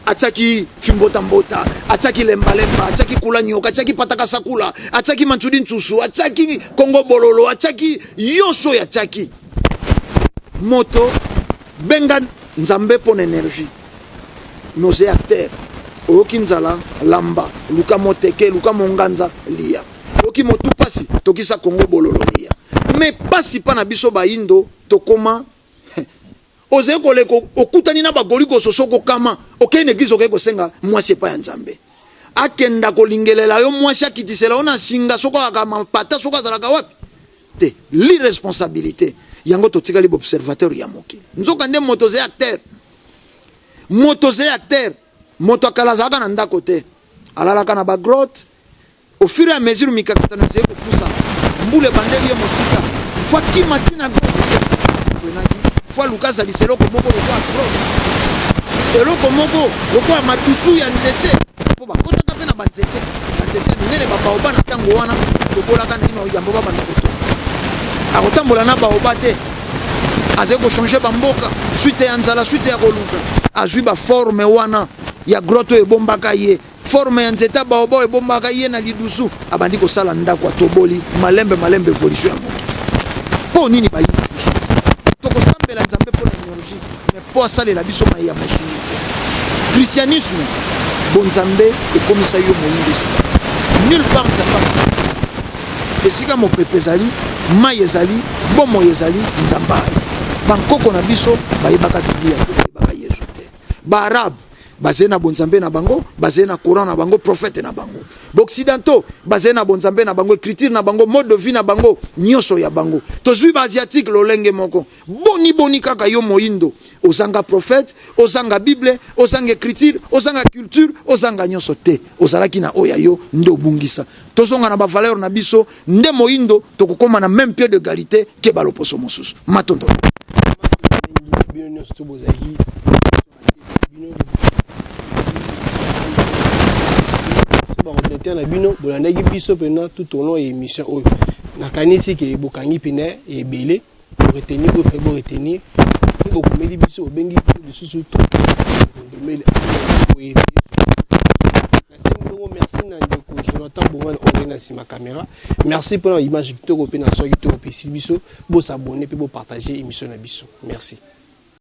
atiaki fimbotambota, atiaki lembalemba, atiaki kula nyoka, atiaki patakasakula, atiaki mantudi nsusu, atiaki kongo bololo, atiaki nyonso oyo atiaki. Moto benga Nzambe mpo na energie, mais oze acteur. Oyoki nzala, lamba, luka moteke, luka monganza, lia. Oyoki motu pasi, tokisa kongo bololo, lia. Mais pasi pa na biso bayindo tokoma ozali koleka, okutani na bagoligoso, soko okama, okei na eglise, okei kosenga mwasi epai ya Nzambe, akenda kolingelela yo mwasi, akitisela yo na singa, soko azalaka mapata, soko azalaka wapi te. L'irresponsabilité yango totikali baobservateur ya mokili. Nzoka nde moto ozali acteur, moto ozali acteur. Moto akala azalaka na ndako te, alalaka na bagrotte. Au fur et à mesure mikakatano ezali kopusana, mbula ebandeli ye mosika, fo akima ntina grotte te comprenaki, fo aluka azalisa eloko moko lokola grotte, eloko moko lokola madusu ya nzete, mpo bakotaka mpe na banzete, banzete ya minene, babaoba. Na ntango wana tobolaka naino yambo babanda kotonga. Akotambola na baoba te, azali kochange bamboka suite ya nzala, suite ya koluka. Azwi baforme wana ya grotte oyo ebombaka ye, forme ya nzete ya baoba oyo ebombaka ye na lidusu. Abandi kosala ndako, atoboli malembe malembe, evolution ya mokili. Mpo nini bayini biso? Tokosambela Nzambe mpo na énergie, mais mpo asalela biso mai ya mosuni te. Christianisme, bonzambe ekomisa yo moyindo esika nulle part. Nzambe azali esika mopepe ezali, mai ezali, bomoi ezali, Nzambe ali. Bankoko na biso bayebaka Biblia te, bayebaka Yesu te. Baarabe bazali na bonzambe na bango, bazali na Coran na bango, prophète na bango. Baoccidentaux bazali na bonzambe na bango, écriture na bango, mode de vie na bango, nyonso ya bango. Tozwi baasiatique lolenge moko. Boni boni kaka yo moyindo ozanga prophète, ozanga Bible, ozanga écriture, ozanga culture, ozanga nyonso te? Ozalaki na oyo ya yo nde obungisa. Tozonga na bavaleur na biso, nde moyindo tokokóma na même pied d'égalité ke baloposo mosusu. Matondo. Bino nyonso to bozalaki bino baordinateur na bino, bolandaki biso mpena tout au long ya émission oyo. Nakanisi ke bokangi mpena ebele, boretenir oyo fe boretenir. Soki bokomeli biso, bobengi biso lisusu, to ndomeli oyebi. Nasengi bongo merci na ndeko Jonathan Bongani oyo na nsima caméra. Merci mpona image kitoko mpe na son kitoko opesi biso. Bosabonner mpe bopartage émission na biso. Merci.